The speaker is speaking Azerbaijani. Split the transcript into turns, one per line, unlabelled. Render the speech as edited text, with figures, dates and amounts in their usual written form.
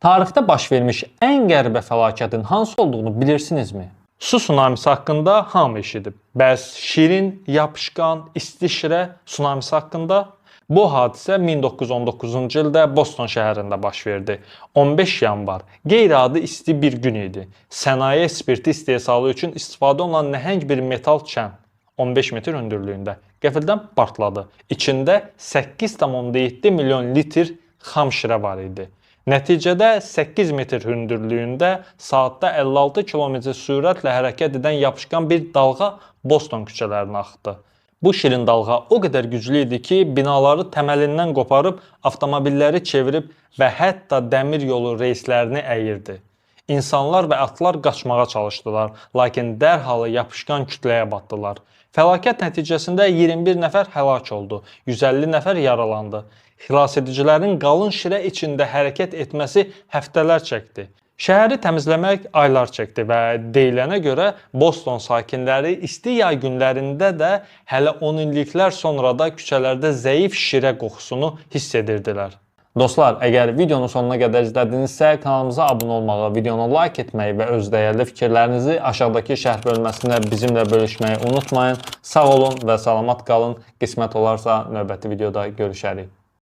Tarixdə baş vermiş ən qəribə fəlakətin hansı olduğunu bilirsinizmi? Su tsunamisi haqqında hamı eşidib. Bəs şirin, yapışqan, isti şirə tsunamisi haqqında? Bu hadisə 1919-cu ildə Boston şəhərində baş verdi. 15 yanvar qeyri-adi isti bir gün idi. Sənaye spirti istehsalı üçün istifadə olunan nəhəng bir metal çən 15 metr hündürlüyündə qəfildən partladı. İçində 8,7 milyon litr xam şirə var idi. Nəticədə 8 metr hündürlüyündə saatda 56 km sürətlə hərəkət edən yapışqan bir dalğa Boston küçələrinə axdı. Bu şirin dalğa o qədər güclü idi ki, binaları təməlindən qoparıb, avtomobilləri çevirib və hətta dəmir yolu reyslərini əyirdi. İnsanlar və atlar qaçmağa çalışdılar, lakin dərhal yapışqan kütləyə batdılar. Fəlakət nəticəsində 21 nəfər həlak oldu, 150 nəfər yaralandı. Xilasedicilərin qalın şirə içində hərəkət etməsi həftələr çəkdi. Şəhəri təmizləmək aylar çəkdi və deyilənə görə Boston sakinləri isti yay günlərində də hələ 10 illiklər sonra da küçələrdə zəif şirə qoxusunu hiss edirdilər. Dostlar, əgər videonun sonuna qədər izlədinizsə, kanalımıza abunə olmağı, videonu like etməyi və öz dəyərli fikirlərinizi aşağıdakı şərh bölməsində bizimlə bölüşməyi unutmayın. Sağ olun və salamat qalın. Qismət olarsa növbəti videoda görüşərik.